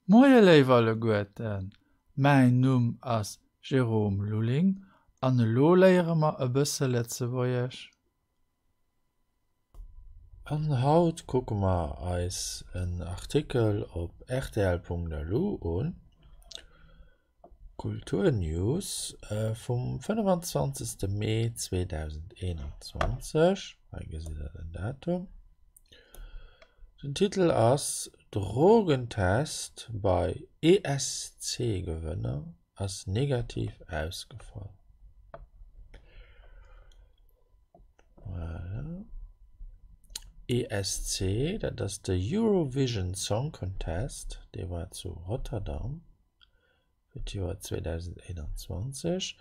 Moie léif alleguerten, mäin Numm ass Jérôme Lulling an elo léiere mer e bësse Lëtzebuergesch. An haut kucke mer eis en Artikel op rtl.lu un, Kulturnews vum 25. Mee 2021, hei gesitt der den Datum. Den Titel ass Drogentest bei ESC-Gewënner ass negativ ausgefall. Voilà. ESC, dat ass de Eurovision Song Contest, dee war zu Rotterdam. fir d'Joer 2021.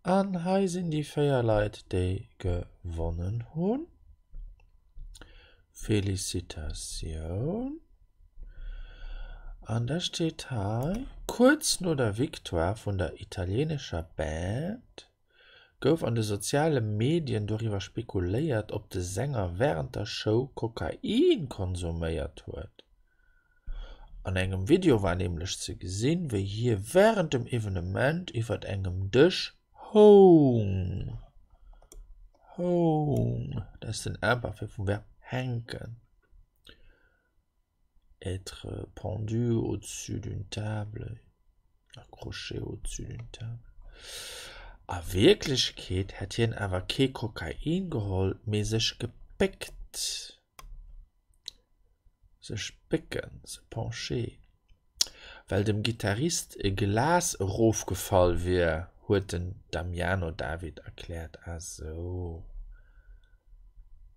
An hei sinn déi 4 Leit, déi gewonnen hunn. Felicitatioun! An da steet hei, Kuerz no der Victoire vun der italienescher Band gouf an de soziale Medien doriwwer spekuléiert, ob de Sänger wärend der Show Kokain konsuméiert huet. An engem Video war nämlech ze gesinn, wéi hie wärend dem Evenement iwwert engem Dësch houng. Houng, dat ass den Imparfait vum Verb hänken. Être pendu au-dessus d'une table, accroché au-dessus d'une table. A Wierklechkeet hätt hien awer kee Kokain geholl, mee sech gepéckt. Sech bécken, se pencher. Well dem Gittarist e Glas erofgefall wier, huet den Damiano David erkläert. Ah sou,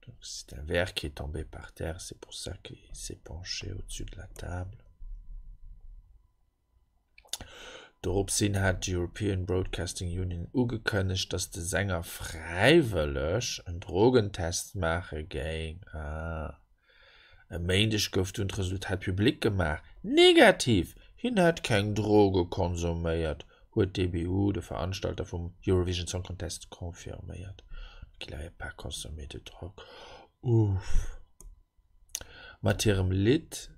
donc c'est un verre qui est tombé par terre, c'est pour ça qu'il s'est penché au-dessus de la table. Doropshin hat d'European Broadcasting Union ugekënnegt, datt de Sänger fräiwëlleg en Drogentest maache géing. E Méindeg gouf dunn d'Resultat public gemaach, Negativ! Hien hätt keng Droge konsuméiert, huet d'EBU, de Veranstalter vum Eurovision Song Contest, confirméiert. Qu'il avait pas consommé de drogue. Uff. Mat hirem Lidd.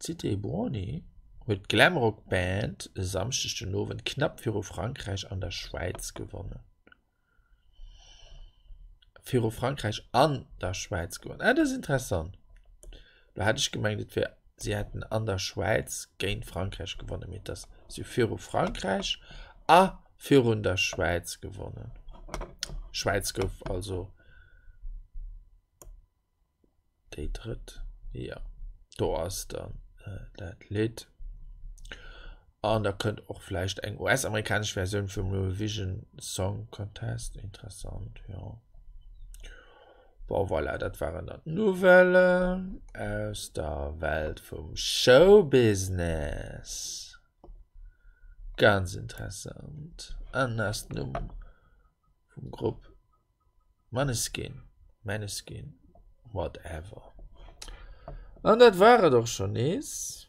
Zitti e buoni huet d'Glamrock-Band e Samschdeg den Owend knapp viru Frankräich an der Schwäiz gewonnen. Viru Frankräich an der Schwäiz gewonnen. Ah, dat ass interessant. Do hat ech gemengt, et wär, si hätten an der Schwäiz géint Frankräich gewonnen, mee et ass, si hu viru Frankräich a virun der Schwäiz gewonnen. Schwäiz gouf also. Déi drëtt, jo, do ass dann dat Lidd. An da kënnt och vläicht eng US-amerikanesch Versioun vum Eurovision Song Contest. Interessant, jo. Bon, voilà, dat waren dann d'Nouvellen aus der Welt vum Showbusiness. Ganz interessant. An ass den Numm vum Grupp Maneskin, Maneskin, whatever. An dat war et och schon nees.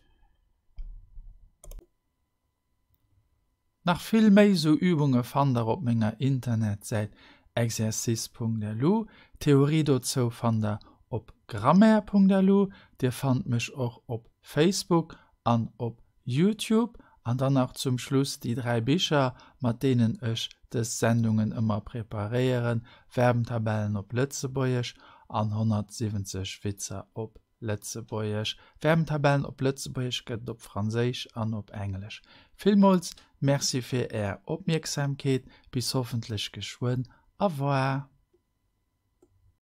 Nach vill méi sou Übunge fannt der op menger Internetsäit exercice.lu. D'Theorie dozou fannt der op grammaire.lu. Dir fannt mech och op Facebook an op Youtube. An dann nach zum Schluss déi 3 Bicher, mat deenen ech dës Sendungen ëmmer preparéieren, Verbentabellen op Lëtzebuergesch an 170 Witzer op Lëtzebuergesch. Verbentabellen op Lëtzebuergesch gëtt et op Franséisch an op Englesch. Villmools Merci fir Är Opmierksamkeet, bis hoffentlech geschwënn. Au revoir.